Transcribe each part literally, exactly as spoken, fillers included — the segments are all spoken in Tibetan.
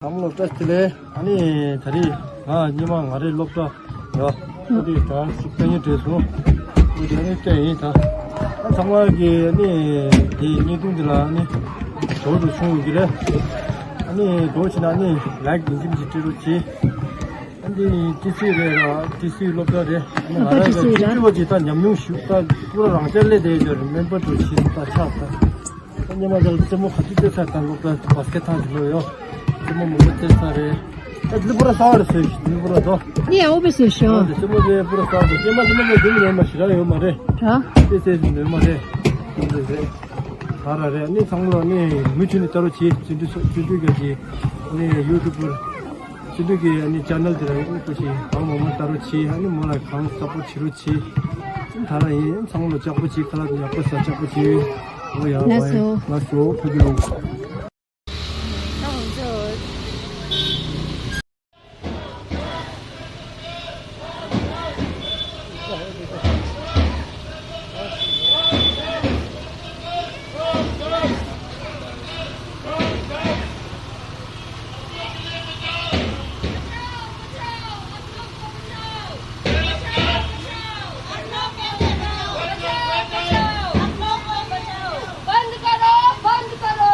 ཚང་མ་སློབ་གྲྭ་ཆེ་ལེ། ཨ་ནི་ད་རེས་ང་སྔོན་མ་ང་རེ་སློབ་གྲྭ་ཡོད། ཨ་ནི་ད་ཞིག་ཏན་ཡིན་བྲོས་སོང་། ཨ་ནི་ཏན་ཡིན་ད། ཨ་ཚང་མ་གི་ཨ་ནི་དེ་བརྙན་ཐུང་འདི་ལ་ཨ་ནི་འགྲོ་རུ་སོང་གི་རེད། ཨ་ནི་འགྲོ་ཕྱིན་ཨ་ནི་ལའིག་འདི་འཛིན་གྱི་སྤྲད་རོགས་གྱིས། ཨ་ནི་ཏི་སི་རེད་ར་ཏི་སི་སློབ་གྲྭ་རེད། ཨ་ནི་ང་རང་གི་ཏི་སི་ཡུ་ཊུབ་གི་ད་ཉམས་མྱོང་ཞུ་ད་པུ་ར་རང་ཅག་ལས་དེ་ཡོད་རེད། མེམ་བར་དུ་ཕྱིན་ད་ཆགས་ད། ཉི་མ་དང་རྩེད་མོ་ག་ཚོད་རྩེ་ཚར་དང་ལོག་པ་བ་སྐད་ཐང་གི་ལོ་ཡོ། རྩེད་མོ་མང་པོ་རྩེ་ཚར་རེད། ཨ་ལུས་པོ་ར་གསར་བ་རེད་ཟེར་ཞིག་ལུས་པོ་ར་དོ། ནི་ཡང་འོ་བེ་སོ་ཤོ། ཨ་རྩེད་མོ་དེ་པུ་ར་གསར་བ་རེད། ཀྱེ་མ་རྩེད་མོ་དེ་འདི་ནོར་མ་ཞིག་ར་ཡོད་མ་རེད། ཨ་དེ་ཚེ་ནོར་མ་རེད། འདི་རེད། ད་ར་རེད། ནི་ཚང་མ་ལ་ནི་མུ་མཐུད་ནས་ལྟ་རོགས་གྱིས། བརྩོན་འགྲུས་སོ་བརྩོན་འགྲུས་རྒྱག་གི་ནི་ཡུ་ཊུབ་པར། བརྩོན་འགྲུས་ཀྱི་ནི་ཅེ་ནལ་དེ་ར་ཡོད་པ་ཞིག་གང་མང་མང་ལྟ་རོགས་གྱིས། ཨ་ནི་མོ་ལ་གང་སབ་པོར་བྱེད་རོགས་གྱིས། ད་ར་ཡིན། ཚང་མ་ལ་ལྕགས་པོ་གཅིག་ཁ་ལག་ཡག་པོ་ཟ། ལྕགས་པོ་གཅིག་འོ་ཡ། ལགས་སོ། ལགས་སོ། ཕ་གི་ལུགས། बंद करो, बंद करो।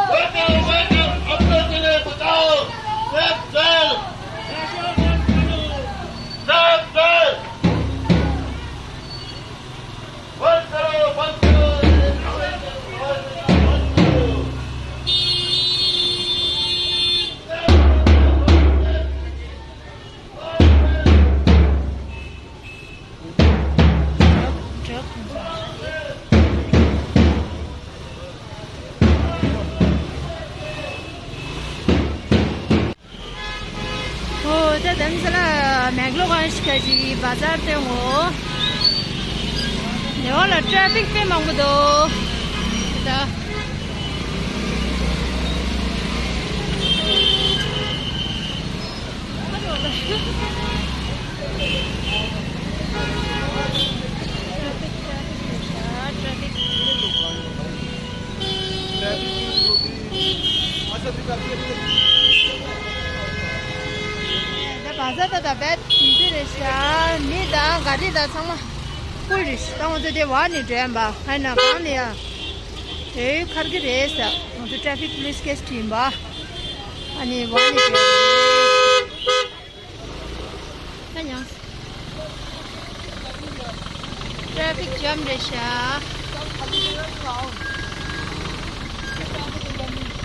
अपने दिल बचाओ। Safe sale. Safe sale. बंद करो, बंद करो। ཨོ་ད་དམ་ས་ལ་མེག་ལོ་གང་ཞིག་ག་ཅིག་བ་ཛར་སྟོན་ངོ་། ནེ་བ་ལ་ཊ་ཕིག་དཔེ་མང་པོ་འདུག་ད། ད་བ་ཛར་ད་ད་བེད་འདི་རེད་ཤག་མི་དང་ག་རི་དང་ཚང་མ་ཕུལ་རེད་ཤག་ད་ང་ཚོ་དེ་བར་ནས་འགྲོ་ཡ་ཡིན་པ། ཧ་ན་གང་ནས་ཡ། དེ་ཁར་གི་རེད་ཟེར། ང་ཚོ་ཊ་ཕིག་པུ་ལིས་ཀེ་སི་བྲིས་ཡིན་པ། ཨ་ནི་བ་ནི་ད་ཡང་ཊ་ཕིག་ཇམ་རེད་ཤག་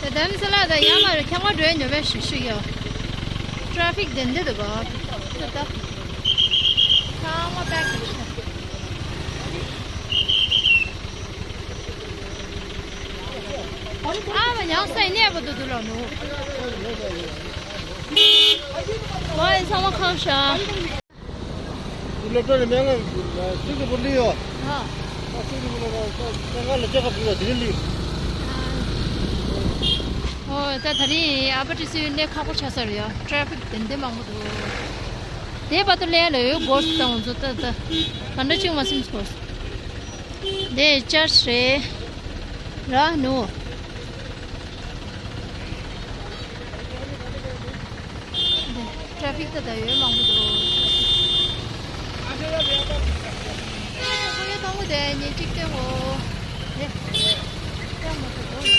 ད་དམ་ས་ལ་ད་ཡང་མ་རེད། ཁྱང་བ་འགྲོ་ཡ་ཉོ་བས་ཞུ་ཞུ་ཡོ། ཊ་ཕིག་དེ་འདི་འདུག་ག་ད་ད་ཚང་མ་པེག་རེད་ཤག་ཨ་མ་ཡང་སའི་གནས་པོ་དུ་དུ་ལོ་ནུ། ཝའི་ཚང་མ་ཁམས་ཤ། སློབ་གྲྭ་ནས་སྨན་ཁང་སིང་ག་པུར་སླེབས་ཡོད། ཨ། ཨ་སིང་ག་པུར་ལ་སྨན་ཁང་ལ་ཅེག་ཨབ་བྱེད་ཡོད་དེ་རིང་སླེབས། ཨོ་ད་ད་རིང་ཨ་པ་ཏི་སུའི་གནས་ཁག་པོ་ཆགས་ས་རེད་ཡ། ཊ་ཕིག་དེ་འདྲ་མང་པོ་འདུག་དེ་བར་དུ་ལན་ལ་ཡོད་སྒོར་སུ་བཏང་ཚོ་ད་ད་ག་འདྲ་ཅིག་མ་སེམས་སྒོར་སུ། དེ་ཅར་ཆི་རེད། ར་ནུ། དེ་ཊ་ཕིག་ད་ད་ཡོད་མང་པོ་འདུག་ཁོ་ཡོད་དང་པོ་དེ་ཉིན་གཅིག་སྟོན་གོ་དེ་སྟོན་མ་ཐུབ་གོ་ད་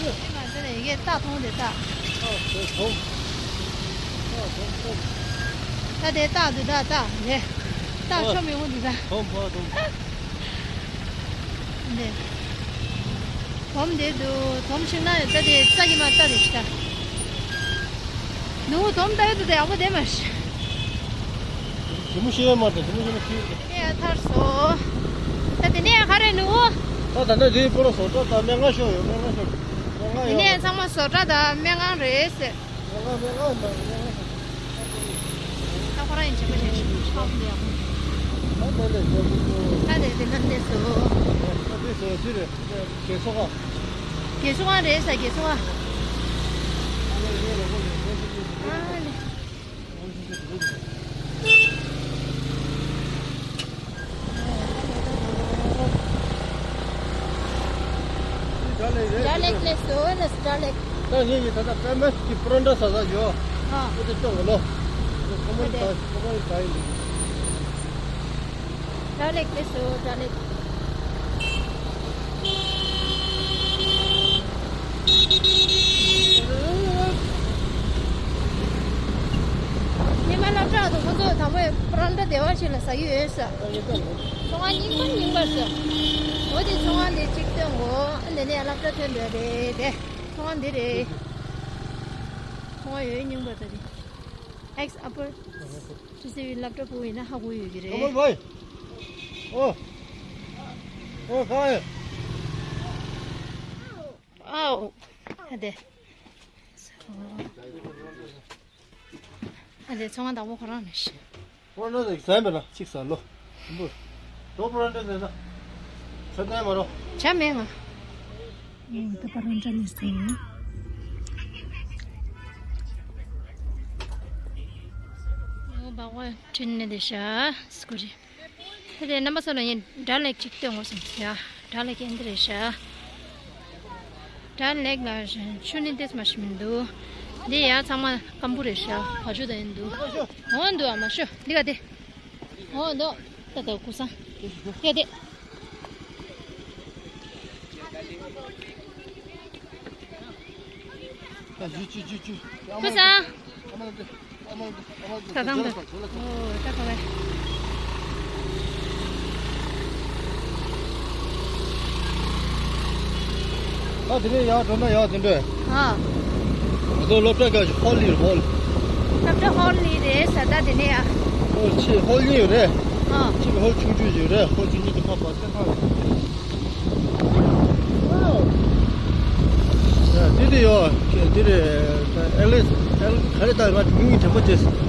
དེ་མ་ཟེར་ན་ཡི་གེ་རྟ་མཐོང་དེ་རྟ། ཨ་དེ་དོམ། ཨ་དོམ་དོམ། ད་དེ་རྟ་འདུག་རྟ་རྟ་རེད། རྟ་ཨ་ཆོམ་ཡོང་གི་འདུག་ད། དོམ་ཨ་དོམ། འདི། དོམ་དེ་འདུག་དོམ་ཤིང་ན་ད་དེ་རྩ་གི་མ་རྟ་རེད་ཤག་ནུ་བོ་དོམ་ལྟ་ཡོད་དུ་དེ་ཡག་པོ་དེ་མ་ཤི། དེ་མོ་ཤེས་ཡ་མ་རེད། དེ་མོ་ཤེས་མ་ཤེས། ཨེ་ཐར་སོ། ད་དེ་ནས་ག་རེ་ནུ་བོ། ད་ད་ནས་དེའི་པོ་ར་བཟོ་གྲྭ་དང་སྨན་ཁང་ཤོག་ཡོད། སྨན་ཁང་ཤོག་སྨན་ཁང་དེ་ཡོད། ནས་ཚང་མ་བཟོ་གྲྭ་དང་སྨན་ཁང་རེད་ཟེར། ད་ཁོ་རང་ཡིན་བྱེད་པ་བྱེད་ཤོག་ཤོག་འདི་ཡག་པོ། ད་དེ་དེ་ན་སླེབས་སོ། ད་དེ་སོ་དེ་རེད། རྒས་གསོ་ཁང་། རྒས་གསོ་ཁང་རེད་ས། རྒས་གསོ་ཁང་། ཨ་ལེ། སྒྲ་ལེགས་རེད། སྒྲ་ལེགས་སླེབས་སོ་ན་སྒྲ་ལེགས། ད་ངེད་ཀྱིས་ད་ལྟ་པད་མ་གི་པོ་རོ་ཊ་ཟ་ས་ཡོད། ཨ། ཨོ་དེ་སྟོན་གོ་ལོ། ཁོ་མོ་ཡི་ད་ཁོ་མོ་ཡི་ད་ཡིན་འདུག་སྒྲ་ལེགས་སླེབས་སོ་སྒྲ་ལེགས། ཉི་མ་སློབ་གྲྭ་དུ་ཁོ་ཚོ་དང་པོའི་པོ་རོ་ཊ་བདེ་བ་ཆེ་ལ་ཟ་གི་ཡོད་ས། ཚོང་ཁང་རྙིང་པ་རྙིང་པ་ཟེར། འོ་དེ་ཚོང་ཁང་དེ་གཅིག་སྟོན་གོ། ཨ་ནི་ནས་སློབ་གྲྭ་ཐོན་འདོད་རེད་དེ། ཚོང་ཁང་འདི་རེད། ཚོང་ཁང་ཡོད་རྙིང་པ་ད་དེ། ཨེགས་ཨ་པར་ཊི་སི་ཝི་སློབ་གྲྭ་ཕྲུ་གུ་ཡིན་ན་ཧ་གོ་ཡོད་ཀྱི་རེད། ཨོ་ཨོ་གང་ཡོད། ཨའོ། ཨ་དེ། ཨ་དེ་ཚོང་ཁང་དང་པོ་ཁོ་རང་རེད་ཤག་ཁོ་རང་ནི་ཟ་མེད་ན་ཅིག་ཟ་ལོ། འབུ། དོ་པོ་རང་འདྲ་ཟ་ས། ཁ་ཏན་མ་རོ། ཇ་མེད་ང་། ཨོ་ད་པ་རང་འདྲ་ནི་ཟ་ཡིན། ཨོ་བ་བ་ཁྲིན་ནི་དེ་ཤ་སྐུ་རི། ད་དེ་རྣམ་པ་ཚོ་ལ་ཡིན་སྒྲ་ལེགས་ཅིག་སྟོན་དགོས་སམ་ཡ། སྒྲ་ལེགས་ཀྱི་འདི་རེད་ཤག་སྒྲ་ལེགས་ལ་ཆུ་ནི་ཏེས་མ་ཤི་མི་འདུག་འདི་ཡ་ཚང་མ་སྐམ་པོ་རེད་ཤག་བ་ཆུ་དང་ཡིན་འདུག་འོ་འདུག་ཨ་མ་ཤོ་འདི་ག་དེ། འོ་འདུག་ད་ད་ཀུ་སང་ཡ་དེ། ད་ཇུ་ཇུ་ཇུ་ཇུ། ཀུ་སང་། ད་དང་ད། ཨོ་ད་ག་བས། ད་དེ་ནས་ཡར་འགྲོ་ན་ཡག་དེ་འདྲས། ཨ། ང་ཚོ་སློབ་གྲྭ་ག་ཧོལ་ལི་ཧོལ། སློབ་གྲྭ་ཧོལ་ལི་རེད་ས་ད་དེ་ནས་ཡ། ཨོ་ཆེ་ཧོལ་གཉིས་ཡོད་རེད། ཨ། གཅིག་ཧོལ་ཆུང་ཆུང་ཞིག་རེད། ཧོལ་ཆུང་ཆུང་དེ་ཕ་བ་སེ་ཐང་ཡོད། ཡ་འདི་དེ་ཡོད་འདི་རེད། ཨེ་ལེས་ཨེ་ག་རེ་ད་ང་མིང་དྲན་པ་བརྗེད་སོང་།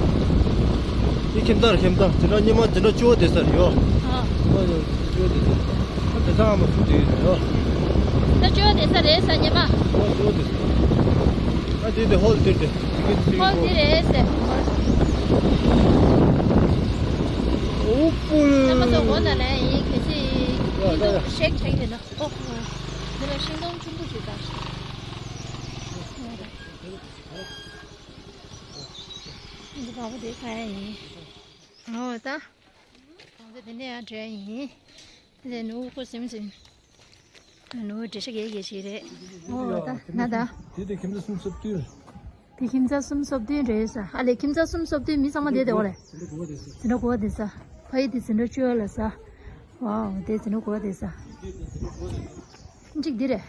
འདི་ཁྱིམ་ཚང་རེད། ཁྱིམ་ཚང་འཛིན་གྲྭ་གཉིས་མ་འཛིན་གྲྭ་བཅུ་པ་བསྡད་ས་རེད་ཡོད། ཨ། ཉི་མ་བཅུ་པ་བསྡད་ས་རེད། ཨ་དེ་ཚང་མ་སུ་བསྡད་ཡོད་རེད་ཡོད། ད་བཅུ་པ་བསྡད་ས་རེད་ས་ཉི་མ། ཨ་བཅུ་པ་བསྡད་ས། ཨ་འདི་དེ་ཧོལ་འདིར་དེ་འདི་གི་ཧོལ་འདི་རེད་ཟེར། ཨོ་པོ། ཚང་མ་ཚོ་སྒོ་ནང་ལ་ཡིན་གལ་སྲིད་ཡིན་དུས་ཤེག་ཆགས་ཡོད་ན་ཨོ། འདི་ལ་ཤིང་སྡོང་ཆུང་ཀུ་ཞིག་བཏང་ཤག་འདི་བ་བུ་དེ་ཁ་ཡ་ཡིན། ཨོ་ད། ང་ཚོ་དེ་ནས་ཡང་བྲོས་ཡིན། དེ་ནས་ནུ་ཁོ་སིམ་སིམ། ནུ་བྲེ་ཤ་གས་གས་ཞིག་རེད། ཨོ་ད་ན་ད། དེ་དེ་ཁྱིམ་ཚང་སུམ་སོ་བདུན། དེ་ཁྱིམ་ཚང་སུམ་སོ་བདུན་རེད་ས། ཨ་ལེ་ཁྱིམ་ཚང་སུམ་སོ་བདུན་མི་ཚང་མ་བསྡད་དེ་འོ་ལེ། འཛིན་གྲྭ་གོ་བ་བསྡད་ས། ཕ་ཡི་དེ་འཛིན་གྲྭ་བཅུ་ལ་ས། ཝའོ་དེ་འཛིན་གྲྭ་གོ་བ་བསྡད་ས། གཅིག་འདི་རེད།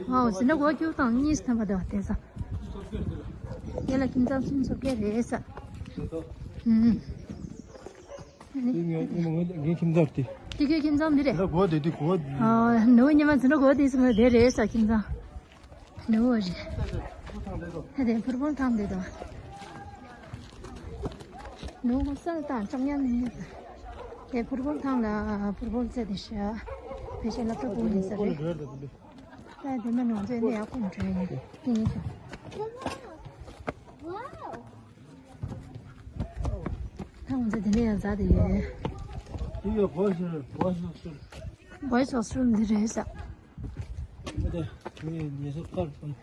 ཨའོ་ཟིན་ན་གོ་ཁྱུ་དང་གཉིས་ཐམ་པ་དང་དེ་ས། དེ་ལ་ཁྱིམ་ཚང་སུམ་སོ་བརྒྱད་རེད་ས། ཨུམ། ངའི་ཁྱིམ་ཚང་དེ། དེ་ཁྱོད་ཁྱིམ་ཚང་འདི་རེད། ཟིན་ན་གོ་དེ་དེ་གོ། ཨ་ནུ་ཉི་མ་ཟིན་ན་གོ་དེ་སུ་མ་དེ་རེད་ས་ཁྱིམ་ཚང་། ནུ་བོ་རེད། ཧ་དེ་ཕུར་བུར་ཐང་དེ་དང་། ནུ་བོ་སལ་དང་ཅོང་ཡང་མི་ཉོ་དེ་ཕུར་བུར་ཐང་ལ་ཕུར་བུར་རྩེ་དེ་ཤ། བེ་ཤ་ལབ་ཏུ་བུ་ཡིན་ས་རེད། ད་དེ་མ་ནང་ཚོད་ནས་ཡག་པོ་འདྲ་ཡིན། དེ་ཡིན་ཤ། ད་ང་ཚོ་དེ་ནས་ཡང་འཛག་དེ་ཡོད། དེ་ཡོད་བོ་ཤ་བོ་ཤ་སུར། བོ་ཤ་སུར་འདི་རེད་ས།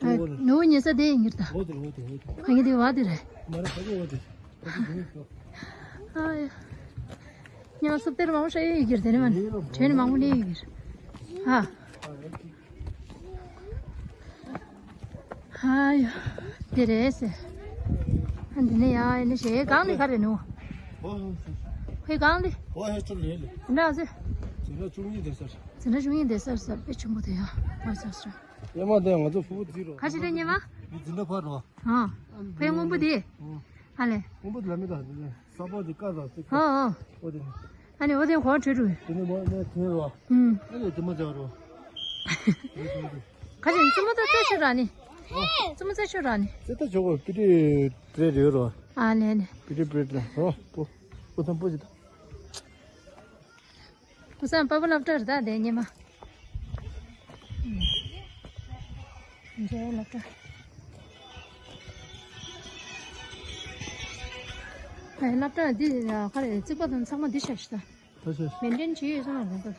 ཨ་ནུ་ཉེ་ས་དེ་ཡིན་གྱི་རེད་ད། ཨ་ངའི་དེ་བ་དེ་རེད། ཨ་ཡ། ཉི་མ་སུབ་ཏེར་མང་པོ་ཤ་ཡོད་ཀྱི་རེད་དེ་ནི་མ་ནི་དྲན་མང་པོ་ནི་ཡོད་ཀྱི་རེད། ཨ། ཨ་ཡ། དེ་རེད་ཟེར། ཨ་འདི་ནི་ཡ་ཨེ་ནི་ཞེ་གང་ནི་ག་རེ་ནུ། ཧེ་གང་ནི། འདྲ་ཟེར། འཛིན་གྲྭ་བཅུ་གཉིས་བསྡད་ས་ས་དཔེ་ཆེན་པོ་དེ་ཡ། ཨོ་ས་ས། ཉི་མ་དེ་ང་ཚོ་ཕྲུ་གུ་འཛིན་རོགས། ཁ་ཤས་དེ་ཉི་མ། འཛིན་གྲྭ་ཕར་རོགས། ཨ། ཕའི་སྔོན་པོ་དེ། ཨ་ལེ། སྔོན་པོ་དེ་ལ་མི་དང་ས་པ་དེ་དཀར་ར་སེ། ཨ་ཨ། ཨོ་དེ། ཨ་ནི་ཨོ་དེ་གོ་བྲོས་འགྲོ། དེ་ནི་མ་ནས་དེ་རོ། ཨུམ། ཨ་ནི་དེ་མ་བྱ་རོ། ཁ་ཤས་ཙི་མོ་ད་ཙེ་ཤི་ར་ནི། ཙུམ་ཙེ་ཆོ་ར་ནི། ཙེ་ད་ཆོ་གོ་པི་ཏི་བྲེ་རེ་རོ། ཨ་ལེ་ལེ། པི་ཏི་བྲེ་ལ་རོ། པོ། པོ་ཐམ་པོ་ཅི་ད། ཁུ་སང་པ་པ་སློབ་གྲྭར་ད་དེ་ཉི་མ། འཇལ་སློབ་གྲྭ། ཨེ་སློབ་གྲྭ་འདི་ཁ་རེ་རྩིག་པ་དང་ཚང་མ་འདི་བཞག་ཤི་ད། ད་ཆ་ཤི། མེན་ཊེན་བྱེད་ཡོད་ས་མ་རེད་ད།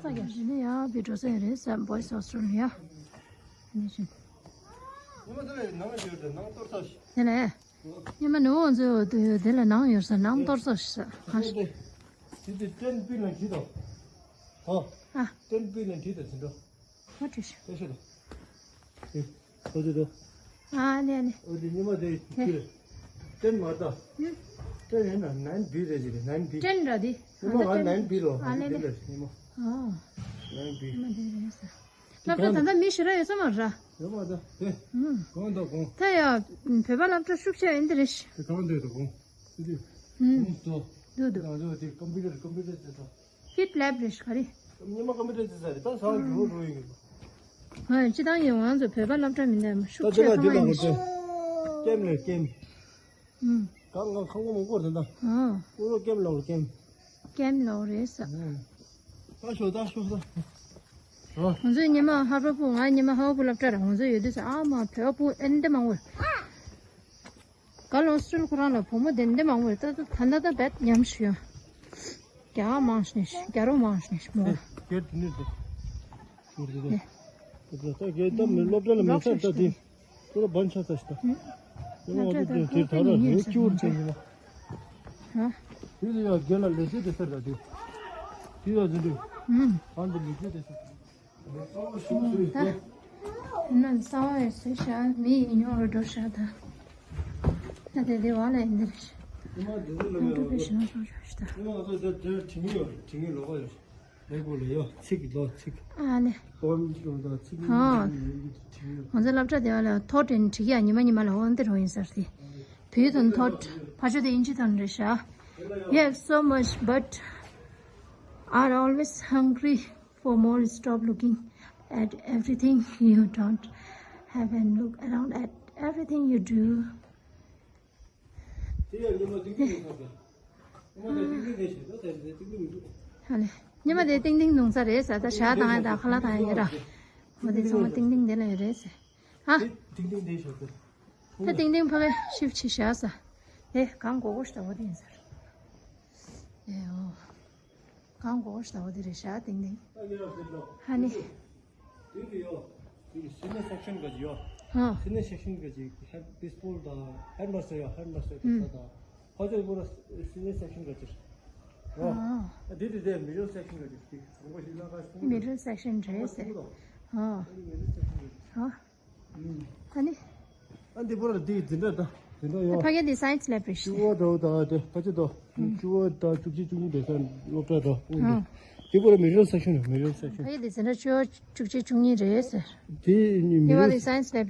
ས་རྒྱ་ཞི་ནི་ཡ་བི་འགྲོ་ས་ཡ་རེད་ས་བོ་ཡི་སི་ཧོ་སི་ཊེལ་ཡ། ནི་ཤི། ཉི་མ་དེ་ལས་ནང་ཡོད་དེ་ནང་གཏོར་ས་ཤི། དེ་ལས། ཉི་མ་ནུ་འོ་ཚོ་དེ་ལ་ནང་ཡོད་ས་ནང་གཏོར་ས་ཤི་ས་ཁ་ཤི། དེ་དེ་ཏྲེན་པི་ལ་འཁྲིད་དོ། ཧོ། ཨ། ཏྲེན་པི་ལ་འཁྲིད་དོ་ཟིན་འགྲོ། ཧོ་ཁྲིད་ཤི། ཏེ་ཤི་དོ། ཨེ། ཧོ་ཅི་དོ། ཨ་ནེ་ནེ། ཨོ་དེ་ཉི་མ་དེ་ཁྱི་རེད། ཏྲེན་མ་ད། ཧུམ། ཏྲེན་ཡིན་ན་ནན་པི་རེད་ཅི་རེད་ནན་པི། ཏྲེན་ར་དེ། ཉི་མ་ང་ནན་པི་ལོ། ཨ་ནེ་ནེ། ཉི་མ། ཨ། ནན་པི། ཉི་མ་དེ་རེད་ས། སློབ་གྲྭ་ད་ལྟ་མི་ཞེ་དྲག་ཡོད་ས་མ་རེད། ཡོད་མ་རེད་དེ། ཨུམ། གོང་དང་གོང་། ད་ཡ། བོད་པ་སློབ་གྲྭ་ཤུགས་ཆེ་ཡིན་དེ་རེད། དེ་གང་འདོད་དང་གོང་། དེ་དེ། ཨུམ། གོང་དུ། འདུག་འདུག། རང་ཚོ་དེ་ཀམ་པུ་ཊར་ཀམ་པུ་ཊར་དེ་དང་། ཧིད་ལེབ་རེད་ཤག་རེད། ཉི་མ་ཀམ་པུ་ཊར་དེ་ས་རེད་ད་ས་འགྲོ་འགྲོ་ཡིན་གི། ཧོ་སྤྱི་བཏང་ཡིན་ང་ཚོ་བོད་པ་སློབ་གྲྭ་མིན་ད་ཤུགས་ཆེ་ད་ཚང་མ་ཡིན་ཤག། ཀེམ་ལེ་ཀེམ། ཨུམ། གང་གང་ཁང་པ་མང་པོ་རེད་ད། ཨ། ཀུ་རུ་ཀེམ་ལོག་ཀེམ། ཀེམ་ལོག་རེད་ས། ཨུམ། ད་ཤོག་ད་ཤོག་ད། ཨ། ང་ཚོའི་ཉི་མ་ཧ་པ་པུ་ང་ཉི་མ་ཧ་པ་པུ་སློབ་གྲྭ་ར་ང་ཚོ་ཡོད་དུས་ས་ཨ་མ་བོད་པ་པུ་ཨེ་འདི་མང་པོ། ག་ལོ་སུལ་ཁོ་རང་ལ་བུ་མོ་དེ་འདི་མང་པོ་ད་ད་ད་ད་བེད་ཉམས་ཤུ་ཡོད། རྒྱ་མང་ཤ་ནས་རྒྱ་རོ་མང་ཤ་ནས་མོ། ཨེ། གལ་དེ་ནས་དེ། ཤོར་གི་ད། ཨེ། ད་གལ་ད་མི་སློབ་གྲྭ་ལ་མི་ཚར་ད་དེ། ཁོ་ལ་བན་ཆ་ཚ་ཤི་ད། ཨེ། ཁོ་ལ་ང་ཚོ་དེ་དེ་ད་ར་ངས་སྐྱུར་དེ་ཡིན་ན། ཧ། དེ་ལ་ཡ་རྒན་ལ་ལས་བྱེད་དེ་ཟེར་ད་དེ། དེ་ཡ་ཟིན་དུས། ཨུམ། གང་དུ་ལས་བྱེད་དེ་ཟེར། ད། ནང་གསང་བ་ཡོད་ཟེར་ཤག་མི་ཡིན་ཉོ་རུ་འགྲོ་ཤག་ད། ད་དེ་དེ་བ་ལ་ཡིན་འདིར། ཉི་མ་དེ་ཚོ་ལ་ཡོད། ཉི་མ་ང་ཚོ་དེ་དེ་དྲི་ངན་ཡོད་དྲི་ངན་ལོག་ཡོད། ལེགས་པོ་ལ་ཡོད་ཚིག་ལོ་ཚིག་ཨ་ནི། ཨོམ་ལོ་ད་ཚིག་ཨ། ལོ་ཡོད་དྲི་ངན་ཡོད། ང་ཚོ་སློབ་གྲྭ་དེ་བ་ལ་ཐོ་དྲན་དྲི་གི་ཡ་ཉི་མ་ཉི་མ་ལ་འོང་འདིར་འོང་ཡིན་ཟེར་ཏེ། བུའི་དོན་ཐོ་ཕ་ཆོས་དེ་ཨིན་ཇི་དོན་རེད་ཤག You have so much, but are always hungry for more. Stop looking at everything you don't have and look around at everything you do. དེ་ཡང་ཉི་མ་ཏིང་ཏིང་ཡིན་ས་རེད། ཉི་མ་དེ་ཏིང་ཏིང་རེད་ཞེས་ད་དེ་ཏིང་ཏིང་མི་འདུག་ཧ་ལེ། ཉི་མ་དེ་ཏིང་ཏིང་ནོང་ས་རེད་ཟེར་ད་ཞག་དང་ཡ་དང་ཁ་ལག་དང་ཡ་ཡོད་ར། ང་དེ་ཚང་མ་ཏིང་ཏིང་དེ་ལ་ཡོད་རེད་ཟེར། ཧ། དེ་ཏིང་ཏིང་དེ་ཞོག་ད། ད་ཏིང་ཏིང་ཕ་གི་ཤིབ་ཆི་བཞག་ས། དེ་གང་གོ་གོ་ཞིག་ད་བོ་དེ་ཡིན་ས་རེད། ཨེ་ཨོ། གང་གོ་ཞིག་ད་བོ་དེ་རེད་ཤག་ཏིང་ཏིང་། ཧ་ནི། དེ་དེ་ཡོད། དེ་སི་ནི་ཡར་སེག་ཤན་ག་ཅི་ཡོད། ཧ། སི་ནི་ཡར་སེག་ཤན་ག་ཅི་ཧེཌ་བེ་སི་བོལ་དང་ཧེཌ་མ་སི་ཊར་ཡོད་ཧེཌ་མ་སི་ཊར་དེ་ཚོ་དང་། ཁོ་ཚོའི་སྐོར་ལ་སི་ནི་ཡར་སེག་ཤན་ག་ཅི། ཨ། དེ་དེ་དེ་མི་ཌལ་སེག་ཤན་ག་ཅི་དེ་ཁང་པ་ཞིག་ལ་ག་ཤོང་། མི་ཌལ་སེག་ཤན་རེད་ཟེར། ཨ། དེ་མི་ཌལ་སེག་ཤན་ག་ཅི། ཨ། ཨ་ནི། ཨ་འདི་པོ་ལ་འདི་འཛིན་གྲྭ་དང་འཛིན་གྲྭ་ཡོད། ཕ་གི་འདི་སའེན་སི་ལེབ་རེད་ཤག་བཅུ་པ་དང་ད་དེ་ཕ་ཆེ་དང་བཅུ་པ་དང་བཅུ་གཅིག་བཅུ་གཉིས་དེ་ས་སློབ་གྲྭ་དང་འདི་པོ་ལ་མི་ཌལ་སེག་ཤན་མི་ཌལ་སེག་ཤན། ཕ་གི་འདི་འཛིན་གྲྭ་བཅུ་པ་བཅུ་གཅིག་བཅུ་གཉིས་རེད་ཟེར། དེ་ནི་མི་ཌལ་སེག་ཤན།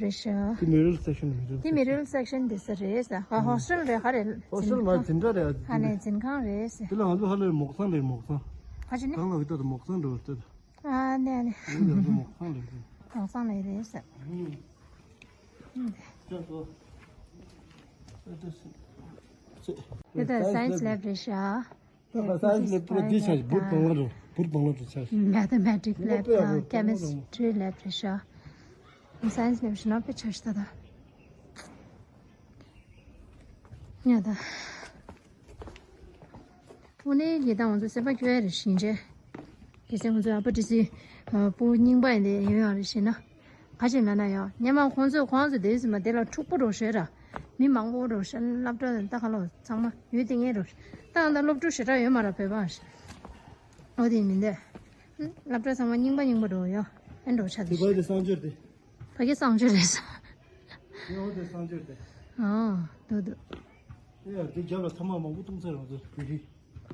དེ་མི་ཌལ་སེག་ཤན་མི་ཌལ་སེག་ཤན། དེ་མི་ཌལ་སེག་ཤན་འདི་ས་རེད་ཟེར། ཧ་ཧོ་སི་ཊེལ་རེད་ཧ་རེད། ཧོ་སི་ཊེལ་མ་འཛིན་གྲྭ་རེད། ཧ་ནས་འཛིན་ཁང་རེད་ཟེར། དེ་ལ་ང་ཚོ་ཧ་ལས་མོག་ཚང་རེད་མོག་ཚང་། ཁ་ཅི་ནི། གང་ལ་འོས་ཏོ་མོག་ཚང་རེད་འོས་ཏོ། ཨ་ནས་ནས། ཡིན་ཡང་དུ་མོག་ཚང་ལས་རེད། མོག་ཚང་ལས་རེད་ཟེར། ཅོ་ཏོ། དེ་ལྟར་སའེན་སི་ལེབ་རེད་ཤག་ད་ལྟ་སའེན་སི་ལེབ་པུ་ར་འདི་ཆ་བུར་བང་ལ་རུ་བུར་བང་ལ་རུ་ཆ། མེ་ཐེ་མེ་ཊིག་ལེབ་དང་ཀེ་མི་སི་ཊི་རི་ལེབ་རེད་ཤག་སའེན་སི་ལེབ་ཞིག་ན་དཔེ་ཆ་ཞིག་ད་ད། ཡ་ད། དངོས་གནས་ཡི་དྭགས་ང་ཚོ་སེམས་པ་སྐྱོ་ཡ་རེད་ཞིང་ཆེ། གལ་སྲིད་ང་ཚོ་ཨ་ཕ་ཏི་སི་བུ་རྙིང་པ་ཡིན་དེ་ཡོང་ཡ་རེད་ཞེ་ན། ག་ཅིག་ལབ་ན་ཡང་སྔོན་མ་ཁོང་ཚོས་ཁོང་ཚོ་དེ་ཟིན་མ་དེ་ལ་འཁྲུག་པོ་འགྲོ་ཤེས་ར། མི་མང་པོ་འགྲོ་ཤེས་སློབ་གྲྭ་ད་ཁ་ལོ་ཚང་མ་ཡུལ་དེ་ངེས་འགྲོ་ཤེས་ད་ཨ་ད་སློབ་ཕྲུག་ཞེ་དྲག་ཡོད་མ་ར་བོད་པ་ཞེས། འོ་དེ་མིན་དེ། སློབ་གྲྭ་ཚང་མ་རྙིང་པ་རྙིང་པ་འགྲོ་ཡོད་ཨེ་འགྲོ་ཆ་དེ་དེ་བ་ཞེས། དེ་གསང་སྤྱོད་དེ། ཕ་གི་གསང་སྤྱོད་རེད་ས། དེ་འོ་དེ་གསང་སྤྱོད་དེ། ཨ་འདུག་འདུག་ཨེ་ཡ་དེ་རྒྱབ་ལ་ཐ་མག་མང་པོ་བཏུང་ཚར་རང་ཚོ་བི་རི།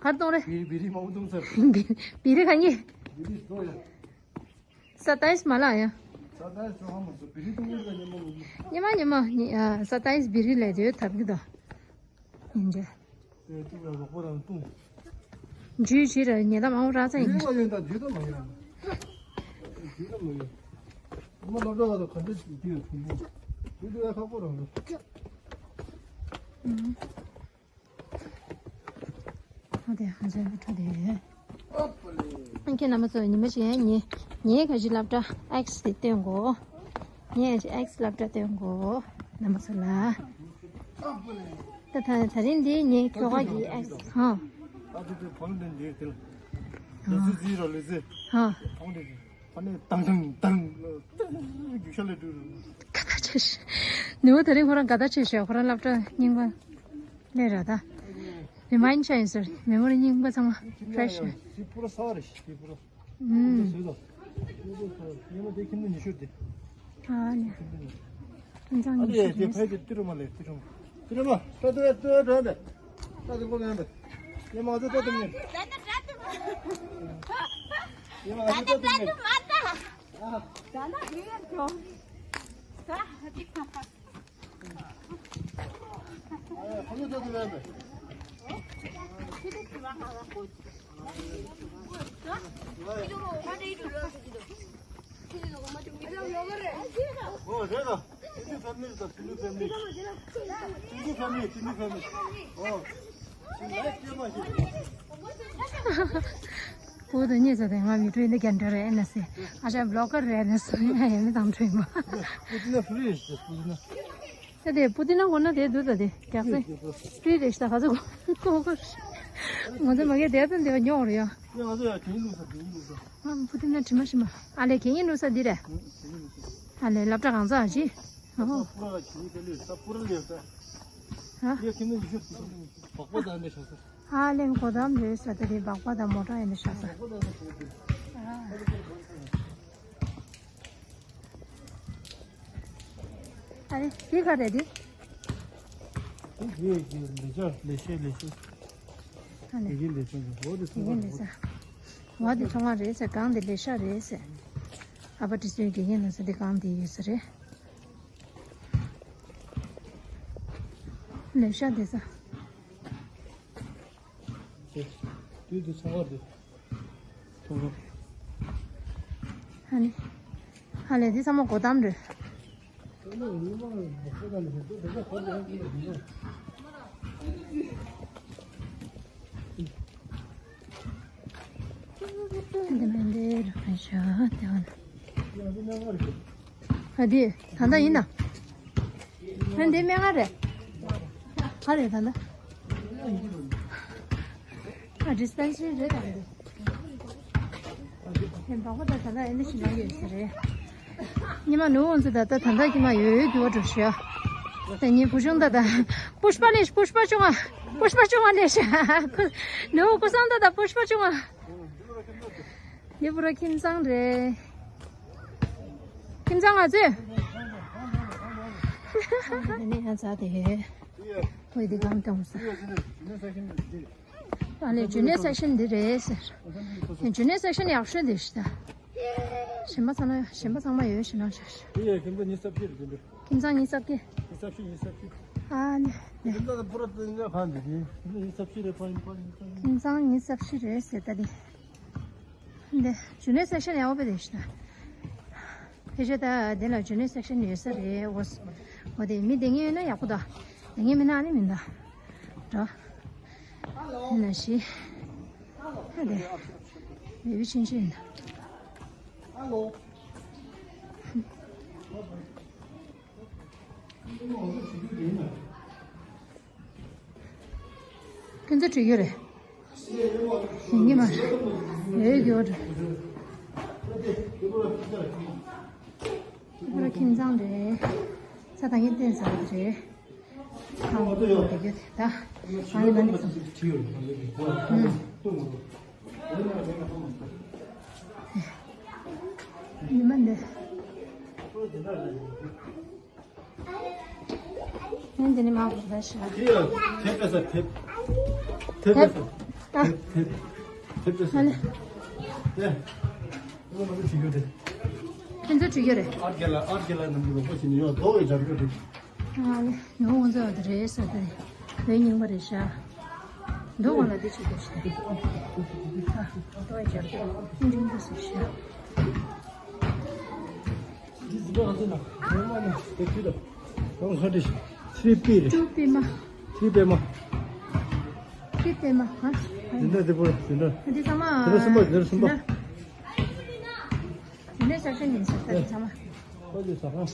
གར་གཏོང་རེད། བི་རི་བི་རི་མང་པོ་བཏུང་ཚར། བི་རི་ག་ཉེ། བི་རི་སྟོ་ཡ། ས་ཏའིས་མ་ལ་ཡ། ས་ཏའིས་ཚོ་ཧ་མ་སོ་བི་རི་བཏུང་ཡོད་ལ་ཉི་མ་མང་པོ། ཉི་མ་ཉི་མ་ཉི་ཨ་ས་ཏའིས་བི་རི་ལས་དེ་ཐབ་གི་དོ། ཡིན་ཅེ། དེ་ཐུག་ལ་རོགས་པ་རང་བཏུང་། འཇུས་བྱེད་ར་ཉེ་ད་མང་པོ་རག་ཚ་ཡིན། ཡིན་པ་ཡོད་ད་འཇུས་ད་མ་ཡོད། འཇུས་ད་མ་ཡོད། ཁོ་མོ་སློབ་གྲྭ་བ་དང་ག་འདྲ་ཞིག་དུས་ཐུང་ཐུང་། དུས་དུས་ཡ་ཁག་པོ་རང་རེད། ཨ་དེ་ཧ་ཅང་གི་ཁྲོ་དེ། ཨ་ཁྱེད་རྣམ་པ་ཚོ་ཉི་མ་ཞིག་ངའི་ངའི་ག་ཞིག་སློབ་གྲྭ་ཨེགས་དེ་སྟོན་གོ། ངའི་ཨེགས་སློབ་གྲྭ་སྟོན་གོ། རྣམ་པ་ཚོ་ལ། ད་ད་ད་རིང་འདི་ངའི་ཁྱོ་ག་གི་ཨེགས་ཧང་། ད་དུ་དུ་བང་དེ་འདི་དེ་ལ། ལུ་ཙི་ཙི་རོ་ལུ་ཙི། ཧང་། བང་དེ་དེ། ཨ་ནི་དང་དང་དང་རྒྱུག་ཤ་ལས་འགྲོ། དགའ་ཐག་ཆོད་ཤག་ནུ་བོ་དེ་རིང་ཁོ་རང་དགའ་ཐག་ཆོད་ཤག་ཁོ་རང་སློབ་གྲྭ་རྙིང་པ་ལས་ར་ད། རི་མ་ཡིན་ཆ་ཡིན་ཟེར་མེ་མོ་རི་རྙིང་པ་ཚང་མ་ཕྲེ་ཤི་རེད། སི་པུ་ར་ས་རེད་སི་པུ་ར། ཨུམ། སོས་ལ། ཉི་མ་དེ་ཁྱིམ་ནས་ཉི་ཤུ་དེ། ཨ་ནི། ཁྱིམ་ནས་ཉི་ཤུ། ཨ་ལེ་དེ་ཕ་དེ་ཏི་རུ་མ་ལེ་ཏི་རུ་མ། ཏི་རུ་མ་ཏི་རུ་མ་ཏི་རུ་མ། ཏི་རུ་མ་ཏི་རུ་མ། ཡེ་མ་ཏི་རུ་མ། ཡེ་མ་ཏི་རུ་མ། བུ་དང་གཉིས་ཟེར་ཏེ་ང་མི་འགྲོ་ཡིན་ན་རྒན་འགྲོ་རེད་ཨེ་ན་སེ། ཨ་ཅག་བི་ལོག་གར་རེད་ཨེ་ན་སེ། ཡང་མི་དང་འགྲོ་ཡིན་པ། ད་དེ་པུ་ཏི་ན་གོ་ན་དེ་འདུག་ད་དེ་རྒྱག་སེ། ཕི་རི་རེད་ཤི་ད་ག་ཚོད་གོ་གོ། ང་ཚོ་མ་གི་དེ་ཙམ་དེ་བ་ཉོག་རེད་ཡ། ང་ཚོ་ཡ་གིན་ལུག་ས་གིན་ལུག་ས། ཨ་པུ་ཏི་ན་དྲི་མ་ཤི་མ། ཨ་ལེ་གིན་ལུག་ས་འདི་རེད། ཨ་ལེ་སློབ་གྲྭ་གང་ཚ་ཨ་ཅི། ཨོ། པུ་ར་གིན་ལུག་ས་པུ་ར་ལེ་ས། ཨ། ཡ་གིན་ལུག་ས་བག་པ་དང་འདྲ་ཤ་ས། ཨ་ལེ་གོ་དམ་རེད་ས་ད་དེ་བག་པ་དང་མོ་ཊ་ཡིན་འདྲ་ཤ་ས། ཨ་རེ་དེ་ག་རེ་དེ། དེ་གི་ལེ་ཤ་ལེ་ཤ་ལེ་ཤ། ཨ་ནི་དེ་གི་ལེ་ཤ་འདི་འོ་དེ་དེ་གི་ལེ་ཤ། འོ་དེ་ཚོང་བ་རེད་ཟེར་གང་དེ་ལེ་ཤ་རེད་ཟེར། ཨ་ཕ་དྲི་སོའི་དགེ་རྒན་ལ་ཟེར་དེ་གང་དེ་ཡོད་ས་རེད། ལེ་ཤ་དེ་ས། དེ་དུས་དུ་ཚོང་བ་རེད། ཨ་ནི། ཨ་ལེ་འདི་ཚང་མ་གོ་དམ་རེད། འདི་མིན་འདི་རུ་ཤ་དེ་བ་ན། ཨ་འདི་ད་ལྟ་ཡིན་ན། ཨ་འདི་སྨན་ཁང་རེད། ག་རེད་ད་ལྟ། ཨ་ཌི་སི་པེན་སི་རི་རེད་ད་འདི། ཡང་འབྲོག་པ་དང་ད་ལྟ་ཨེ་འདྲ་ཞིག་ལངས་ཡོད་ས་རེད། ཉི་མ་ནུ་འོང་ཚོ་ད་ལྟ་ད་ལྟ་ཉི་མ་ཡོད་ཡོད་རྒྱུ་བ་འགྲོ་ཤག་ད་ཉི་བུ་ཆུང་ད་ད་པུཤ་པ་ལེ་པུཤ་པ་ཆུང་ཨ། པུཤ་པ་ཆུང་ཨ་ལེ་ཤ་ནུ་ཀུ་སང་ད་ད་པུཤ་པ་ཆུང་ཨ། ཡེ་བུ་ར་ཁྱིམ་ཚང་རེད། ཁྱིམ་ཚང་ང་ཚོས། ད་ནི་ང་ཚ་དེ། ཁོས་དེ་གང་བཏང་ས། ཨ་ལེ་ཇུ་ནི་ཡར་སེག་ཤན་འདི་རེད་ཟེར། ཇུ་ནི་ཡར་སེག་ཤན་ཡག་ཤོས་འདི་ཞིག་ད། གཞན་པ་ཚང་མ་གཞན་པ་ཚང་མ་ཡོད་ཞེ་ན་ཤག་ཤག་དེ་ཡས་ཁྱིམ་ཚང་ཉི་ཤུ་རྩ་བཞི་རེད་དེ་འདྲ། ཁྱིམ་ཚང་ཉི་ཤུ་རྩ་བཞི། ཉི་ཤུ་རྩ་བཞི་ཉི་ཤུ་རྩ་བཞི། ཨ་ནི་ནི། ཁྱིམ་ཚང་པུ་ར་དེ་འདྲ་ཕ་འདི་དེ་ཉི་ཤུ་རྩ་བཞི་རེད་ཕ་ཡིན་ཕ་ཡིན་ཕ་ཡིན། ཁྱིམ་ཚང་ཉི་ཤུ་རྩ་བཞི་རེད་ཟེར་ད་དེ། འདི་ཇུ་ནི་ཡར་སེག་ཤན་ཡག་པོ་དེ་ཞིག་ད། ཕལ་ཆེར་ད་དེ་ལ་ཇུ་ནི་ཡར་སེག་ཤན་ཡོད་ས་རེད་འོ། འོ་དེ་མི་བསྡད་མཁན་ཡོད་ན་ཡག་པོ་ད། བསྡད་མཁན་མིན་ན་ཨ་ནི་མིན་ད། འགྲོ། ཡིན་ན་ཤི། ཨ་དེ། མི་བུ་ཆུང་ཆུང་ཡིན་ད། ཁྱོད་ཚོ་བྲིས་ཡོད་རེད། ཡིན་གྱི་མ་རེད། ཡོད་ཡོད་རེད། ཁྱོད་ཚོ་ཁྱིམ་ཚང་རེད། ས་ད་ངས་བསྟན་ཟ་གི་རེད། ཁང་པ་ཡོད་རེད་ད། ང་ཡིན་ན་ནི་སོང་། ཉི་མ་འདི། ཨ་འདི་ནི་མ་གོ་ད་ཤི་བ། དེ་ཡང་དེབ་པས་ས་དེབ། དེབ་པས་ས། དེབ། ཨ། དེབ་དེབ། དེབ་པས་ས། ཨ་ལེ། དེ། ཨོ་ང་ཚོ་བྲིས་རྒྱུ་རེད། ཁྱོད་ཚོ་བྲིས་རྒྱུ་རེད། ཨར་གེ་ལ་ཨར་གེ་ལ་རྣམས་ཀྱི་རོགས་པ་བྱས་ནས་ཡོད་མདོ་བའི་སྦྱར་རྒྱུ་རེད། ཨ་ལེ། ནུ་ང་ཚོ་ཡོད་རེད་ས་དེ་རེད། བོད་རྙིང་པ་རེད་ཤག་མདོ་གང་ལ་འདི་བྱེད་དགོས་ཤག་མདོ་བའི་སྦྱར་རྒྱུ་རྙིང་པ་སུ་ཤག Three པད་མ། Three པད་མ། Three པད་མ། ཧ། འདི་འདྲ་འདི་པོ་འདི་འདྲ། འདི་ཚང་མ། འདི་འདྲ་གསུམ་པ། འདི་འདྲ་གསུམ་པ། འདི་འདྲ་ཤ་ཤ་ཉིན་ཤ་ཤ་ཚང་མ། ཨོ་འདི་ཟ་ཁང་།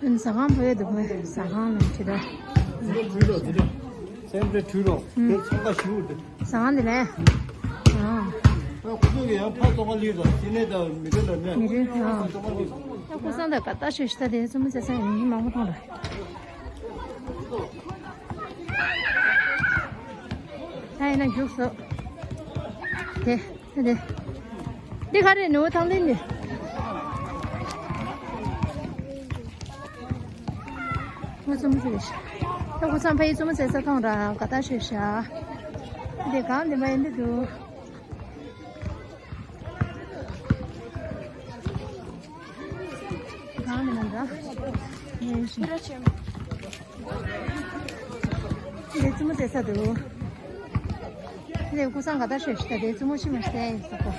ཨན་ཟ་ཁང་བོད་འདུག་མེད། ཟ་ཁང་ནང་ཁྲིད་ད། འདི་འདྲ་འདི་འདྲ། སེམས་ཁྲལ་འཁྲུལ་རོགས། ཨུམ། དེ་ཚང་ཀ་ཞུ་འདི། ཟ་ཁང་འདི་ལས། ཨང་། ཨ་ཁོ་ཚོ་གི་ཡང་ཕ་ཚོང་ཁ་ལུས་དང་ཅི་ནས་དང་མི་རེ་ལ་ནས། མི་རེ། ཨང་། ཕ་ཚོང་ཁ་ལུས། ཨ་ཁོ་ཚང་དང་ག་ད་ཤོད་ཤི་ད་དེ་བཙུན་མོ་བྱས་ས་ཡིན་མང་པོ་མཐོང་ར། ད་ཡིན་ན་རྒྱུགས་སོ། དེ། དེ། འདི་ག་རེ་ནུ་ཐང་ལིན་ནི། ང་བཙུན་མོ་ཟེར་ཤག་ད་ཁོ་ཚང་ཕ་ཡི་བཙུན་མོ་ཟེར་ས་མཐོང་ར་ག་ད་ཤོད་ཤག་འདི་གང་འདི་མ་ཡིན་འདི་འདུག་གང་འདི་མ་འདྲ། ངས་ཤི། འདི་བཙུན་མོ་ཟེར་ས་འདུག་ལས་ཀུ་སང་ག་ད་ཤོད་ཤི་ད་དེ་བཙུན་མོ་ཤི་མ་ཤི་ད་ཡིན་ས་གོ།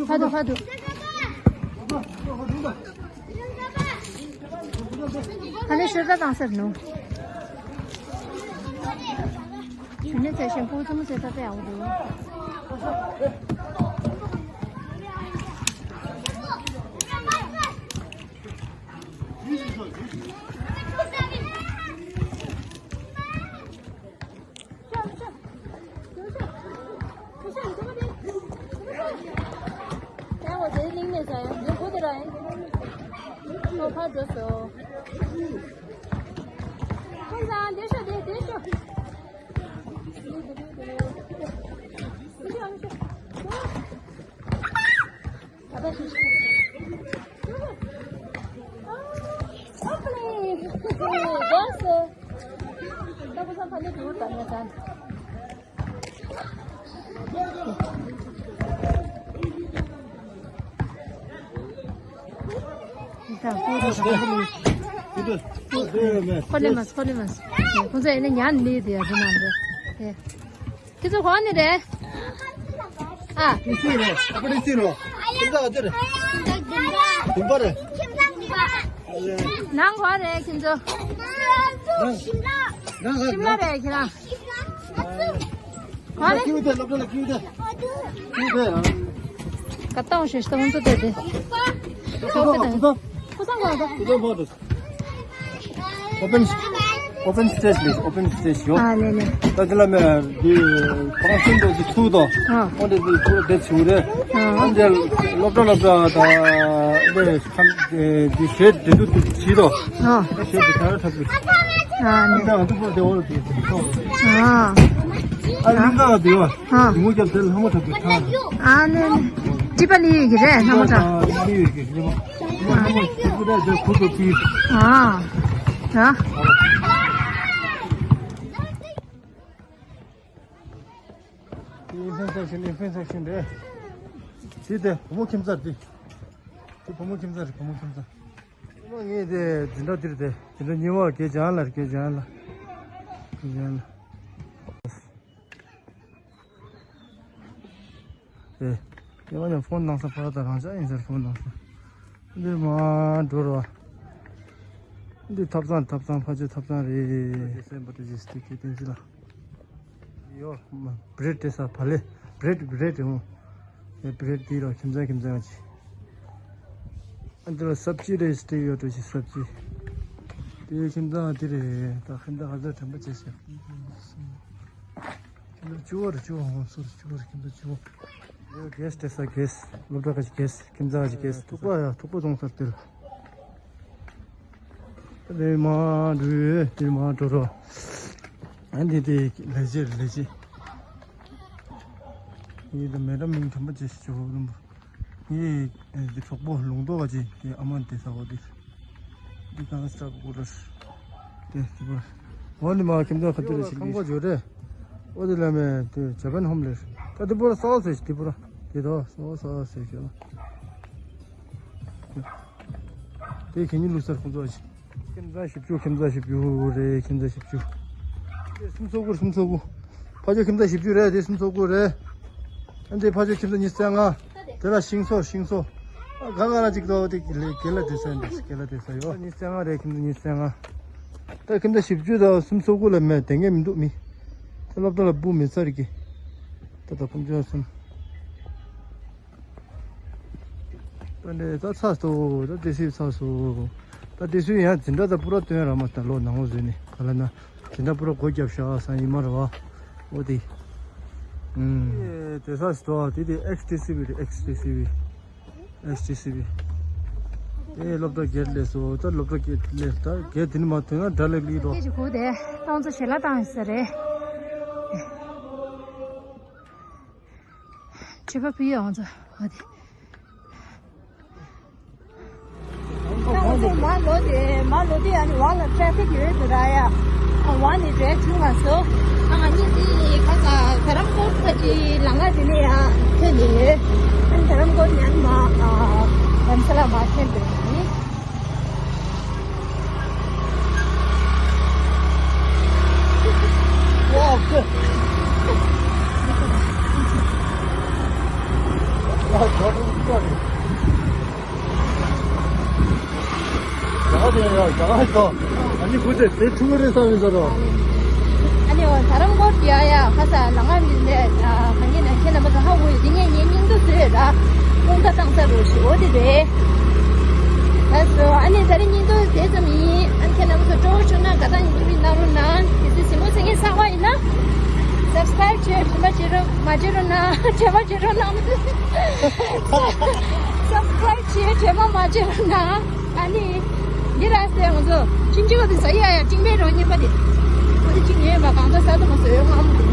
ཕ་དུ་ཕ་དུ། ཨ་ནི་ཤོད་ད་དང་ཟེར་ནོ། ཞུ་ནི་ཚེ་ཞིང་ཕུག་ཙུ་མོ་ཚེ་ད་ད་ཡག་པོ་འདུག་ཁོ་ལེ་མ་སི། ཁོ་ལེ་མ་སི། ཁོ་ཚོ་ཡིན་ན་ཉན་མི་དེ་ཡ་དེ་ནང་དུ། ཁྱེད་ཚོ་གང་ནས་རེད། ཨ། ཨ་པ་དེ་སུ་རེད། ཁྱིམ་ཚང་ག་ཚོད་རེད། དུམ་པ་རེད། ནང་ག་རེད་ཁྱེད་ཚོ། ནང་ག་ཤིམ་ལ་རེད་ཁྱེད་རང་། ག་རེད། ཁྱིམ་དེ་སློབ་གྲྭ་ལ་ཁྱིམ་དེ། ཁྱིམ་དེ་ཨ། ག་ཏང་ཤེས་ཏང་ཚོ་དེ་དེ། ཁོ་ཚང་ག་རེད། Open, open stage, please. Open stage ཡོད། ཨ་ལེ་ལེ། ད་དེ་ལ་མེ་འདི་ཕང་ཤིན་ཏོ་ཅིག་ཚུགས་དོ། ཨ། འོ་འདི་འདི་ཚུགས་དེ་ཚུགས་རེད། ཨ། འོ་འདི་སློབ་གྲྭ་སློབ་གྲྭ་དང་འདི་ཁམས་འདི་ཞེ་འདི་དུ་དུ་བྱིས་དོ། ཨ། ཞེ་འདི་ག་ར་ཐབས་ཀྱི། ཨ་ནི། ཨ་འདི་པོ་དེ་འོ་དེ་ཚུགས། ཨ། ཨ་ལིང་ག་དེ་བ། ཨ། མུ་རྒྱབ་དེ་ལ་ལྷ་མོ་ཐབས་ཀྱི་ཐང་། ཨ་ནི། ཏི་པ་ལི་ཡི་གི་རེད་ལྷ་མོ་ཐང་། ཨ་ལི་ཡི་གི་རེད་མ། ཨ། ཨ། ཨ། དེ་ཧྥེན་སེག་ཤན་དེ་ཧྥེན་སེག་ཤན་རེད། དེ་དེ་བུ་མོ་ཁྱིམ་ཚང་དེ། དེ་བུ་མོ་ཁྱིམ་ཚང་རེད་བུ་མོ་ཁྱིམ་ཚང་། ངས་དེ་འཛིན་གྲྭ་དེར་དེ་འཛིན་གྲྭ་གཉིས་པ་སྐད་ཅང་ལ་སྐད་ཅང་ལ་སྐད་ཅང་ལ། ཨེ། ཡང་ཡང་ཕོན་བཏང་ས་ཕར་དང་རང་ཅག་ཡིན་ཟེར་ཕོན་བཏང་ས། འདི་མ་འགྲོ་ར། འདི་ཐབ་ཚང་ཐབ་ཚང་ཕ་ཆོས་ཐབ་ཚང་རེད། སེམས་པ་དེ་ཇི་སྟེ་སྐྱེ་བསྟན་ཅི་ལ། ཡོ། བྲེད་དེ་ས་བ་ལེ། བྲེད་བྲེད་རེད་མོ། ཨེ་བྲེད་དེ་ར་ཁྱིམ་ཚང་ཁྱིམ་ཚང་ཅི། ཨ་འདི་ལ་སབ་ཅི་རེད་སྟེ་ཡོད་འགྲོ་ཞིག་སབ་ཅི། དེ་ཁྱིམ་ཚང་དེ་རེད་ད་ཁྱིམ་ཚང་ཧ་ཟ་དྲན་པ་བྱས་ཤག་ཁྱིམ་ཚང་བཅུ་བོ་རེད་བཅུ་བོ་ཧོན་སོར་བཅུ་བོ་རེད་ཁྱིམ་ཚང་བཅུ་བོ། འདི་གེས་སྟེ་ས་གེས་སློབ་གྲྭ་ཁ་ཅིག་གེས་ཁྱིམ་ཚང་ཁ་ཅིག་གེས་ཐུག་པ་ཡ་ཐུག་པ་བཙོང་སར་སྟེར། དེ་མ་འགྲོ་དེ་མ་འགྲོ་རོ། ཨ་འདི་དེ་ལས་བྱེད་ལས་བྱེད། ཡིད་དུ་མེ་ར་མིང་དམ་པ་ཅེས་ཞུ་རུམ། ངའི་གྲོགས་པོ་ལུང་རྟོགས་པ་ཅིག་གི་ཨ་མ་དེ་ས་འོ་དེ། འདི་གང་སྲབ་གོ་ར། འོ་ནི་མ་ཁྱིམ་ཚང་ཁ་ཐུག་རེ་ཞིག་ཁང་པ་ཇོ་རེ། འོ་དེ་ལ་མེ་དེ་ཇ་པན་ཧོམ་ལེ། ད་དེ་པོ་ར་སོ་སོ་ཞིག་དེ་པོ་ར་དེ་དོ་སོ་སོ་ཞིག་ཞོ། དེ་ཁྱེད་གཉིས་ལུགས་སར་ཁོང་ཚོ་ཞིག་ཁྱིམ་ཚང་བཞི་བཅུ། ཁྱིམ་ཚང་བཞི་བཅུ་རེད། ཁྱིམ་ཚང་བཞི་བཅུ། དེ་སུམ་ཚོགས་སྐོར་སུམ་ཚོགས་སྐོར། ཕ་ཇོ་ཁྱིམ་ཚང་བཞི་བཅུ་རེད། དེ་སུམ་ཚོགས་སྐོར་རེད། ཨ་འདི་ཕ་ཇོ་ཁྱིམ་ཚང་ཉི་ཤུ་རྩ་ལྔ། དེ་ལ་ཤིང་བཟོ་ཤིང་བཟོ། ག་ག་ལ་ཅིག་ཏོ་དེ་ལས་དགེ་ལ་དེ་ས་ཡིན་དེ་དགེ་ལ་དེ་ས་ཡོད། ཉི་ཤུ་རྩ་ལྔ་རེད། ཁྱིམ་ཚང་ཉི་ཤུ་རྩ་ལྔ། ད་ཁྱིམ་ཚང་བཞི་བཅུ་དང་སུམ་ཚོགས་སྐོར་ལ་མེད་དེ་ངས་མི་འདུག་མི། ད་སློབ་གྲྭ་ལ་སྤུ་མི་ཚར་གི། ད་ད་ཁོང་ཚོ་སུམ། ད་འདྲེ་ད་ཚ་སོ། ད་དེ་སུས་ཚ་སོ། ད་དེ་སུས་ཡང་འཛིན་གྲྭ་ད་པུ་ར་སྟོན་ར་མ་ད་ལོ་ནང་ལོ་བཟོས་ནས་ག་ལ་ན་འཛིན་གྲྭ་པུ་ར་སྒོ་རྒྱབ་ཤག་ས་ཡིན་མ་ར་བ། འོ་དེ། ཨུམ། དེ་ས་སྟོ་དེ་དེ་ཨེག་སི་ཊི་སི་བི་རེད། ཨེག་སི་ཊི་སི་བི། ཨེག་སི་ཊི་སི་བི། དེ་སློབ་གྲྭ་སྒེར་ལས་སོ། ད་སློབ་གྲྭ་སྒེར་ལས་ད་སྒེར་དེ་ནི་མ་ཐོན་ན་དགྲ་ལེགས་ལེགས་རོ། སྐད་ཅིག་གོ་དེ་ཏང་ཚོ་ཞལ་ལག་བཏང་ཡོད་ས་རེད། ཆོས་པ་ཕུལ་ཡོད་ང་ཚོ་འོ་དེ། ང་ཚོ་མ་ལོ་དེ་མ་ལོ་དེ་ཨ་ནི་བ་ལ་ཊེ་ཕིག་ཡོད་དུ་ར་ཡ། ཨ་བ་ནི་རེད་བྱུང་ང་སོ། ཨ་ང་གཉིས་དེ་ཁ་ས་དྷ་རམ་ཀོར་ཁ་ཅི་ལ་ང་དེ་ནས་ཡ་ཐོན་ནས་ཡོད། ཨ་ནི་དྷ་རམ་ཀོར་ནས་ཨ་ནི་མ་རམ་ས་ལ་མ་ཐོན་པའི་ནི། ཨ་ནི་དྷ་རམ་ཀོར་ཡ་ཡ་ཁ་ས་ལ་ང་མི་ནས་ག་ཉེ་ན་ཁྱེད་རྣམ་པ་ཚོ་ཧ་གོ་ཡོད་དེ་ངས་ངས་སྙིང་སྡུག་བཟོས་ཡོད་ད། དགོང་དག་བཏང་ས་རུ་ཞིག་འོ་དེ་རེད། ལགས་སོ། ཨ་ནི་ད་རིང་སྙིང་སྡུག་དེ་ཙམ་ཡིན། ཨ་ནི་ཁྱེད་རྣམ་པ་ཚོ་སྤྲོ་བོ་བྱུང་ན་དགའ་རྟགས་ཡིན་གྱི་མིན་གནང་རོགས་གནང་། གལ་སྲིད་གཟིགས་མོ་བྱེད་མཁན་གསར་པ་ཡིན་ན་སབ་སི་ཀ་རེབ་བྱེད་རིན་པ་བྱེད་རོགས་མ་བྱེད་རོགས་གནང་། བྱེད་པ་བྱེད་རོགས་གནང་། སབ་སི་ཀ་རེབ་བྱེད་བྱེད་པ་མ་བྱེད་རོགས་གནང་། ཨ་ནི་འདི་ར་སེ་ང་ཚོ་ཕྱིན་ཅི་ག་དེ་ཟ་ཡ་ཡ་ཅིང་པའི་རོ་གཉིས་པ་དེ་ཁོ་དེ་ཅིག་ཉོས་པ་གང་ལྟར་ཟ་ཐུབ་མ་སོ་ཡོད་ང་མོ་དེ།